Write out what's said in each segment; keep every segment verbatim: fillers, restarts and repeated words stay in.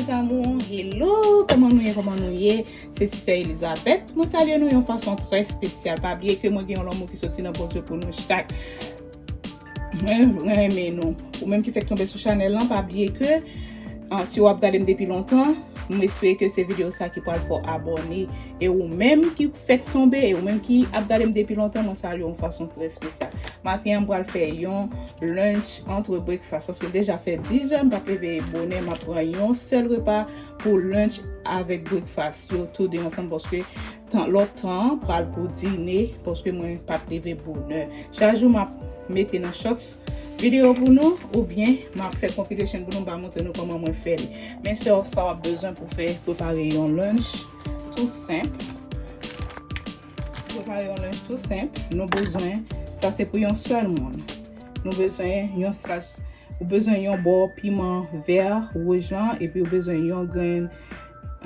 Mes amours, hello, kòman nou ye, kòman nou ye? Se Sister Elizabeth. Mwen salye nou yon fason trè espesyal. Pa bliye ke mwen gen yon lanmou ki soti nan Bondye pou nou chak. Mwen renmen nou. Ou menm ki fèk tonbe sou chanèl lan, pa bliye ke, ah, si w ap gade m depi lontan, m espere ke se videyo sa ki pral fè w abòne. E ou menm ki fèk tonbe, e ou menm ki ap gade m depi lontan, mwen salye w yon fason trè espesyal. Maten an, m pral fè yon lunch entre breakfast, paske l deja fè dizè, m pa t leve bonè, m ap pran yon sèl repa pou lunch avèk breakfast yo tou de ansanm, paske tan, lòt tan an pral pou dine, paske mwen pa t leve bonè. Chak jou m ap mete nan shorts videyo pou nou, oubyen m ap fè compilation pou nou, m pa montre nou kòman mwen fè li. Men sèl sa w ap bezwen pou fè, prepare yon lunch tou senp. Prepare yon lunch tou senp. Nou bezwen, sa se pou yon sèl moun. Nou bezwen yon sach, ou bezwen yon bò piman vè wouj lan, epi ou bezwen yon grenn,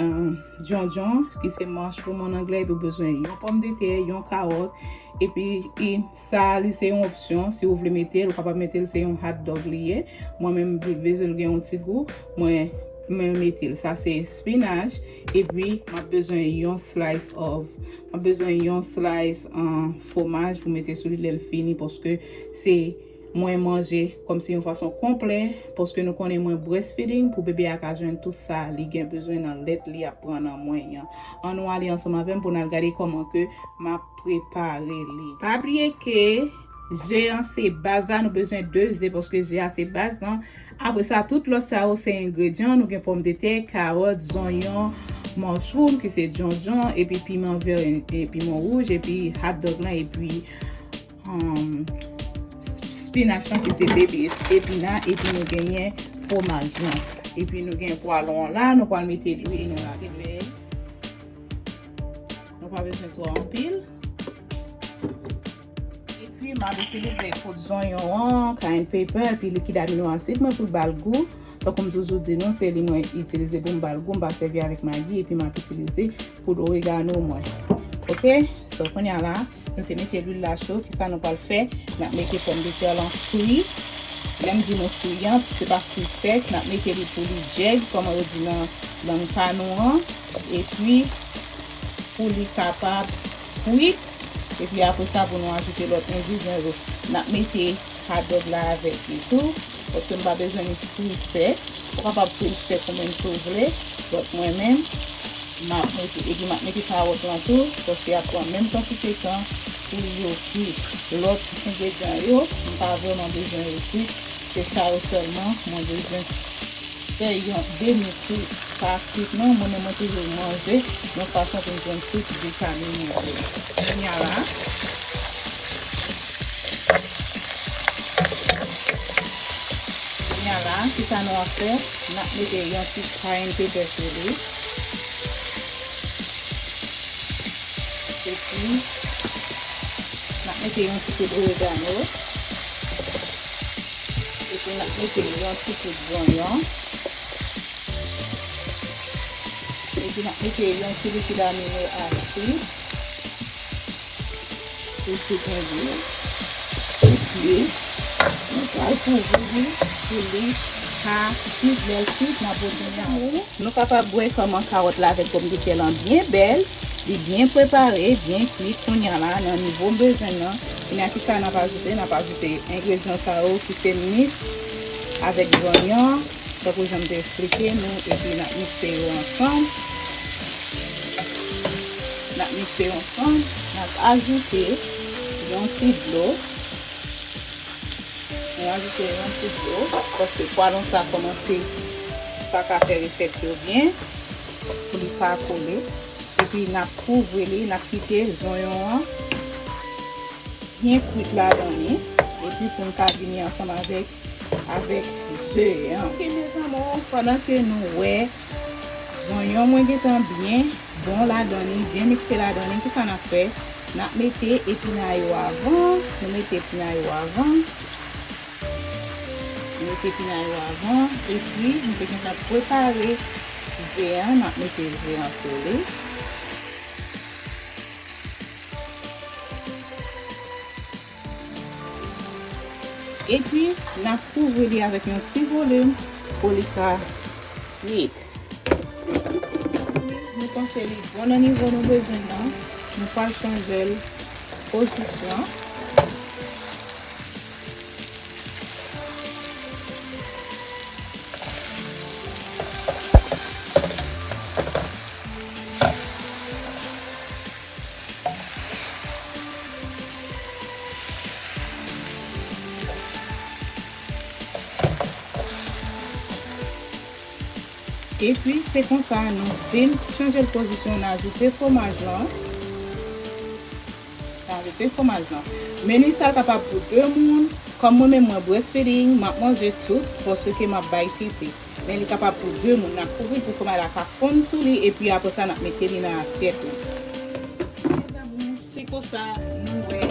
eh, djondjon, ki se mushroom an anglè, epi ou bezwen yon pòmdetè, yon kawòt, epi, e, sa a, li se yon opsyon, si ou vle mete l, ou kapab mete l, se yon hot dog li ye. Mwen menm, bezwen l gen yon ti gou, mwen, mwen mete l. Sa se spinach, epi m ap bezwen yon slice of, m ap bezwen yon slice, eh, fwomaj pou mete sou li lè l fini, paske se mwen manje kòmsi yon fason konplè, paske nou konnen mwen breastfeeding, pou bebe a ka jwenn tout sa li gen bezwen nan lèt li ap pran nan mwen an. Ann nou ale ansanm avè m pou n al gade kòman ke m ap prepare li. Pa bliye ke ze an se baz la, nou bezwen de ze, paske ze a se baz lan. Apre sa, tout lòt sa yo se engredyan. Nou gen pòmdetè, kawòt, zonyon, mushroom, ki se djondjon, epi piman vè, e piman wouj, epi hot dog lan, epi, um, spinach lan, ki se baby epina, epi nou genyen fwomaj lan. Epi nou gen pwalon an la, nou pral mete li, e nou lave l. Nou pa bezwen twò anpil. Epi, m ap itilize poud zonyon an, cayenne pepper, epi likid amino asid mwen pou l ba l gou. Tankou m toujou di nou, se li mwen itilize pou m ba l gou, m pa sèvi avèk magi, epi m ap itilize poud oregano mwen. Oke? So, kounye a la, nou te mete lwil la cho, kisa nou pral fè? N ap mete pòmdetè lan fri. Lè m di nou fri an, se pa fri sèk, n ap mete li pou li djèg, kòman yo di nan lang pa nou an. Epi, pou li kapab kwit. Epi apre sa, pou nou ajoute lòt engredyan yo, n ap mete hot dog la avèk li tou, paske m pa bezwen li fri sèk. Ou kapab fri l sèk ou menm si w vle, but mwen menm, m ap mete, epi m ap mete kawòt lan tou, paske y ap pran menm kantite tan pou yo kwit. Lòt engredyan yo, m pa vrèman bezwen yo kwit, se sa yo sèlman mwen bezwen fè yon demi kwit. Pa kwit non, mwen menm mwen toujou manje yon fason pou m jwenn tout vitamin mwen yo. Kounye a la, kounye a la, kisa nou ap fè? N ap mete yon ti cayenne pepper sou li. Epi, n ap mete yon ti poud oregano. Epi, n ap mete yon ti poud zonyon. Epi, n ap mete yon ti likid amino asid. Epi, tande. Epi, nou pral kouvri li pou li ka kwit. Lè l kwit, n ap retounen ankò. Nou kapab wè kòman kawòt la avèk pòmdetè lan byen bèl, li byen prepare, byen kwit. Kounye a la, nan nivo m bezwen nan, kounye a kisa n ap ajoute? N ap ajoute engredyan sa yo ki se mis avèk zonyon, tankou jan m te eksplike nou, epi n ap mikse yo ansanm. N ap mikse yo ansanm, n ap ajoute yon ti dlo. Nou ajoute yon ti dlo, paske pwalon sa kòmanse pa ka fè resèt yo byen, pou li pa kole. Epi n ap kouvri li, n ap kite zonyon an byen kwit ladan li. Epi pou n ka vini ansanm avèk, avèk ze an. Ok, mes amours, pandan ke nou wè zonyon mwen gentan byen bon ladan li, byen mikse ladan li, kisa n ap fè? N ap mete epina yo avan, nou mete epina yo avan. Nou mete epina yo avan, epi nou te gentan prepare ze an, n ap mete ze an sou li. Epi, n ap kouvri li avèk yon ti volim pou li ka kwit. Nou panse li bon nan nivo nou bezwen nan. Nou pral chanje l pozisyon. Epi, se konsa, nou vin chanje l pozisyon, n ajoute fwomaj lan. N ajoute fwomaj lan. Meni sa l kapab pou de moun. Kòm mwen menm, mwen breastfeeding, m ap manje tout, paske m ap bay tete. Men li kapab pou de moun. N ap kouvri l pou fwomaj la ka fonn sou li, epi apre sa, n ap mete li nan asyèt la. Mes amours, se konsa, nou wè.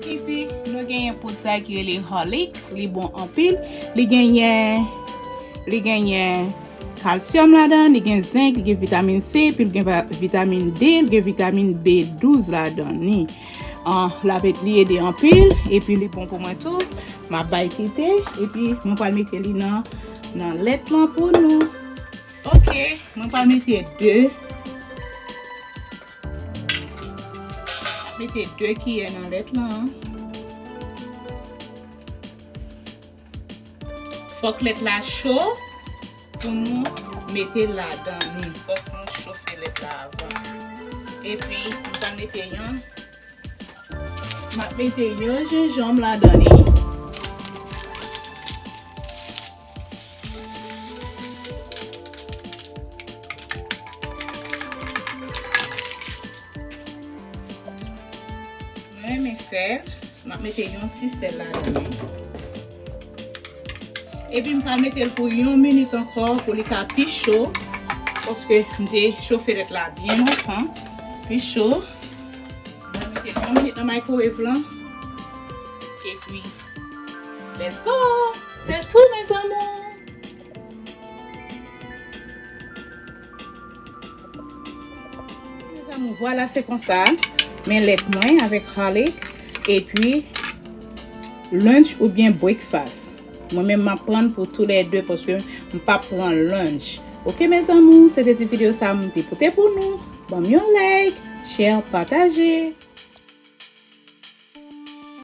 Epi, nou genyen poud sa ki rele Horlicks, li bon anpil. Li genyen, li genyen kalsyòm ladan, li gen zenk, li gen vitamin C, epi li gen va- vitamin D, li gen vitamin B douz ladan li. An, l ap ed- li ede anpil, epi li bon pou mwen tou. M ap bay tete, epi mwen pral mete li nan, nan lèt lan pou nou. Ok, mwen pral mete de. Mete de kiyè nan lèt lan. Fòk lèt la cho pou nou mete l ladan li. Fòk nou chofe lèt la avan. Epi, m pral mete yon, m ap mete yon jenjanm ladan li. Mwen renmen sèl, m ap mete yon ti sèl ladan li. Epi m pral mete l pou yon minit ankò pou li ka pi cho, paske m te chofe lèt la byen lontan, pi cho. Mwen mete l yon minit nan microwave lan. Epi, let's go! C'est tout, mes amours! Mes amours, vwala, se konsa. Men lèt mwen avèk Horlicks. Epi, lunch oubyen breakfast. Mwen menm, m ap pran pou toulède paske m p ap pran lunch. Ok, mes amours, se te ti videyo sa m te pote pou nou. Ban m yon like, share, pataje.